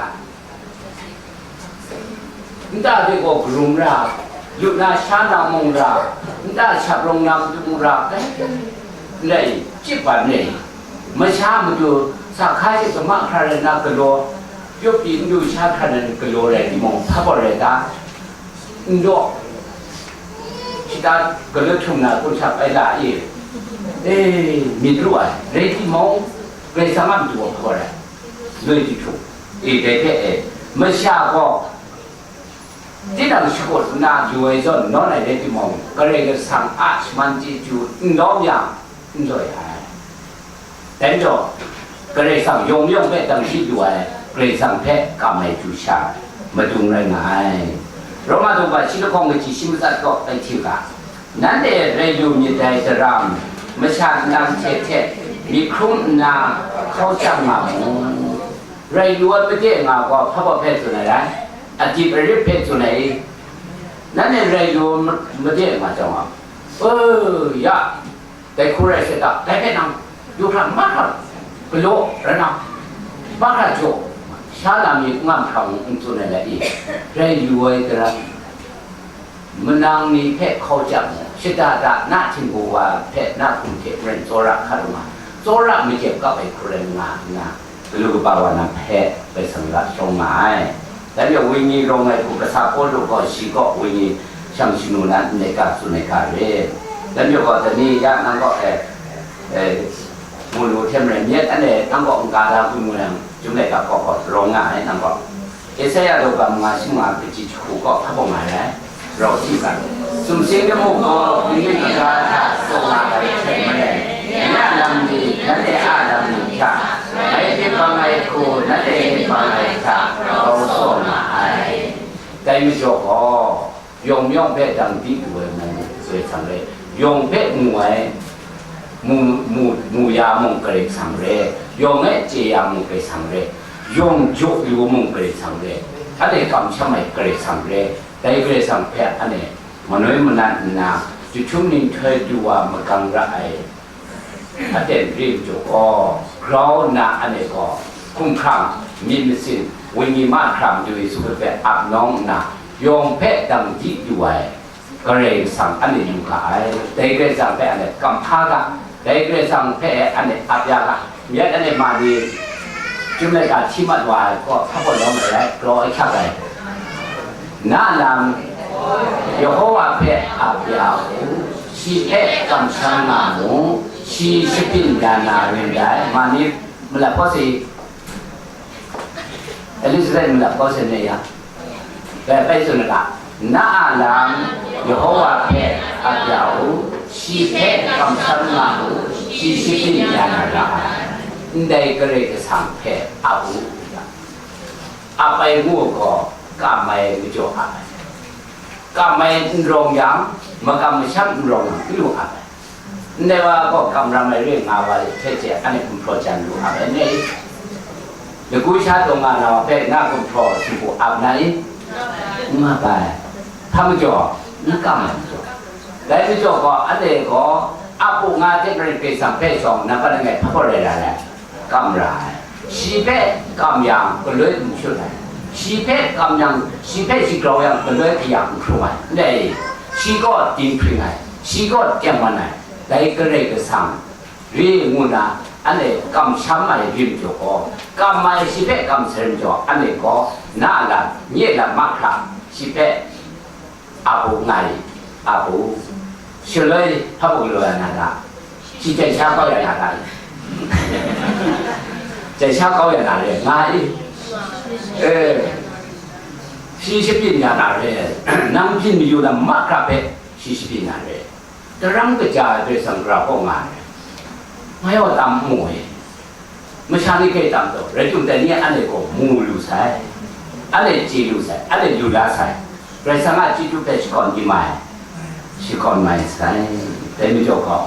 nta de gaw karum ra, lu na sha na mung ra, nta shap rawng na matu mung ra, n rai, chyip ban rai, masha matu sa hka hte kamahkra rai nna galaw, yup pyi n du sha hkra nan galaw rai timung, hpa gaw rai ta? N daw, shata galaw htum na kun shap ai la e, e, myit ru ai, rai timung, Karai Kasang a matu gaw hpa gaw rai, loi jahtum, e, dai hpe e, masha gaw, tinang shakut nna lu ai zawn nawn ai rai timung, Karai Kasang a shaman chyeju n lawm yang, n loi ai. Dai majaw, Karai Kasang yawng mayawng hpe dang di lu ai, Karai Kasang hpe kam ai du sha, madung rai nga ai. Roma daw ga shi lahkawng kaji shi matsat kaw tai hti u ga, nanhte rai lu myit dai daram, masha nlang hte hte myit hkrum nna hkau shang nga mu. Rai lu ai made nga gaw hpa hpa hpe tsun ai rai? Adip arip hpe tsun ai i? Nanhte rai lu ai made nga jang a, e, ya, dai hku rai seta, dai hpe nang, yu hkra, ma hkra, galaw, rai na, ma hkra jaw, sha lam mi n ngam hkra mung n tsun ai rai i? Rai lu ai tara, manang ni hpe hkau jang mu, shada da na htingbu wa hpe na hkum hte maren tsawra hkat u nga, tsawra makyep kap ai hku rai nga nna, galu kaba wa na hpe bai sang ga shawng nga ai. Dan yawng wenyi rawng ai hku kasa Pawlu gaw shi kaw wenyi shang shanu na n laika tsun ai ga re. Dan yawng gaw dani ya nang kaw e, e, mu lu hte maren myit anhte nang kaw n-ga da hku mu yang, chyum laika kaw gaw rawng nga ai nang kaw. Esaia daw ga manga shi manga kaji jahku kaw hpa bawng nga ai, rau si ga, sumsing lamu gaw, ningning kaga hta tsaw nga ai hte maren, nye a lam ni, nanhte a lam ni hta, ngai myit bang ai hku, nanhte myit bang ai hta, rau tsaw nga ai. Dai majaw gaw, yawng mayawng hpe dang di lu ai mu Karai Kasang re, yawng hpe mu ai, mu, mu, mu ya mung Karai Kasang re, yawng e chye ya mung Karai Kasang re, yawng jaw yu mung Karai Kasang re, anhte kamsham ai Karai Kasang re, dai Karai Kasang hpe anhte manoi manat nna, jahtum nhtoi du wa magang ra ai, aten re majaw gaw, grau nna anhte gaw, hkumhkrang, myit masin, wenyi mahkra Madu Yesu hpe ap nawng nna, yawng hpe dang di lu ai, Karai Kasang anhte yu ga ai, dai Karai Kasang hpe anhte kamhpa ga, dai Karai Kasang hpe anhte ap ya ga, myit anhte ma ni, chyum laika hti mat wa ai kaw hpa gaw lawm ai rai, galaw ai hkyak ai. Na a lam, Yehova hpe ap ya u, shi hpe kamsham nga mu, shi shabyin ya na rin dai, ma ni, malap kawse, Elizabeth malap kawse ne ya, bai bai tsun ai ga, na a lam, Yehova hpe ap ya u, shi hpe kamsham nga u, shi shabyin ya na ra ai, ndai Karai Kasang hpe ap u, ap ai ngu gaw, kam ai majaw ap ai, kam ai n rawng yang, makam masham n rawng yang, n lu ap ai. Ndai wa gaw kamram ai re nga wa hte hte anhte gumhpraw jan lu ap ai ni? Lagu sha taw nga na wa hpe na gumhpraw sumpu ap na i? N ap ai. Hpa majaw, n kam ai majaw. Dai majaw gaw, anhte gaw, ap u nga hte maren Karai Kasang hpe shawng, nampat langai hpa gaw rai ra ai. Kam ra ai. Shi hpe kam yang, galoi n shut ai. Shi hpe kam yang, shi hpe shagrau yang, galoi kayang n hkrum ai. Ndai, shi gaw dinghpring ai, shi gaw tengman ai, dai Karai Kasang re ngu na, anhte kamsham ai rim jaw gaw, kam ai shi hpe kam sai rim jaw, anhte gaw, na a lam, nye lam mahkra, shi hpe ap u nga i, ap u. Shaloi hpa mung galaw ya na ta? Shi chyen sha kau ya na ta? Chyen sha kau ya na re, nga i? E, shi shabyin ya na re, nang byin mayu lam mahkra hpe shi shabyin ya na re. Tarang kaja ai Karai Kasang gara kaw nga ai, ngai gaw tam n mu e. Masha ni hpe tam taw, rai timung, dai ni anhte gaw mu lu sai, anhte chye lu sai, anhte lu la sai, Karai Kasang a chyeju hpe shakawn di mai, shakawn mai sai. Dai majaw gaw,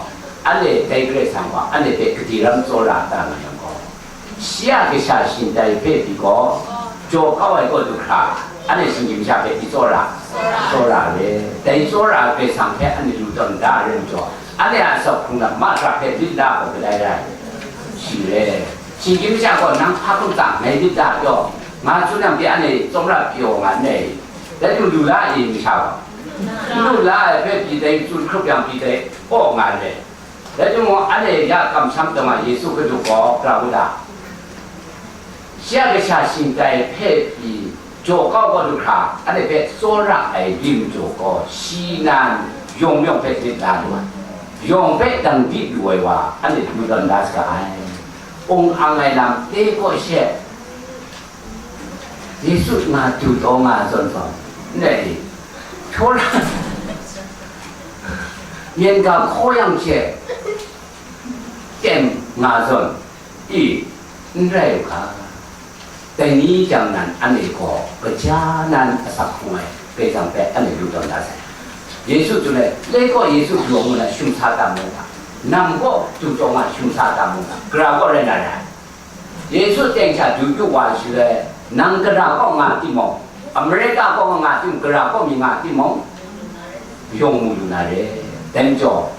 anhte dai Karai Kasang gaw, anhte hpe gade ram tsawra da nga yang gaw, shi a kasha shingtai hpe pyi gaw, jaw kau ai kaw du hkra, anhte shinggyim masha hpe pyi tsawra, tsawra re. Dai tsawra ai Karai Kasang hpe anhte lu tawn da ai rai majaw, anhte a asak hkrung lam mahkra hpe lit la gaw kadai rai? Shi re. Shinggyim masha gaw, nang hpa hkrum ta, ngai lit la pyaw, nga tsun yang pyi anhte tsawmra pyaw nga n rai? Dai hpung lu la ai masha gaw, n lu la ai hpe pyi dai tsun hkrup yang pyi dai kaw nga n rai? Dai timung, anhte ya kamsham taw nga Yesu Hkristu gaw pra u ta? Shi a kasha shingtai hpe pyi jaw kau kau du hkra, anhte hpe tsawra ai rim jaw gaw, shi nan yawng yawng hpe lit la lu ai, yawng hpe dang di lu ai wa, anhte du tawn da saga ai. Ung ang ai lam te kaw she, Yesu nga du taw nga zawn zawn, ndai, hkyaw la, myen ga hkaw yang she, teng nga zawn, i, n rai u ga. Dai ni jang nan anhte gaw, kaja nan asak hkrung ai Karai Kasang hpe anhte lu tawn da sai. Yesu tsun ai, Lai kaw Yesu du ai ngu na shum sa tam mu ga, nam kaw du taw nga shum sa tam mu ga, gara kaw rai na rai? Yesu teng sha du du wa shaloi, nang gara kaw nga timung, Amerika kaw nga timung, gara kaw mi nga timung, yawng mu lu na re. Dai majaw,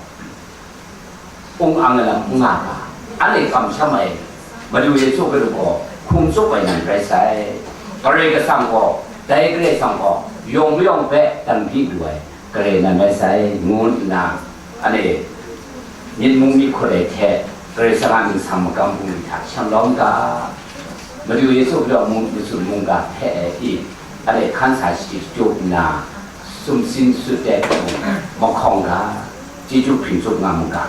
ung ang ai lam n nga ga, anhte kamsham ai, Madu Yesu Hkristu gaw hkum tsup ai nan rai sai. Karai Kasang gaw, dai Karai Kasang gaw, yawng mayawng hpe dan hpyi lu ai, Karai nan rai sai, ngu nna, anhte myit mung myit hkut ai hte Karai Kasang a ningsang magam bungli hta shang lawm ga, Madu Yesu gaw mung, matsun mungga hpe i, anhte hkan sa shachyut nna, sumsin sut ai hpung mahkawng ga, chyeju hpring tsup nga mu ga,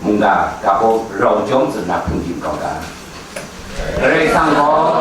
mungga ga gaw rau jawm tsun na hpung hkying kau ga. Karai Kasang gaw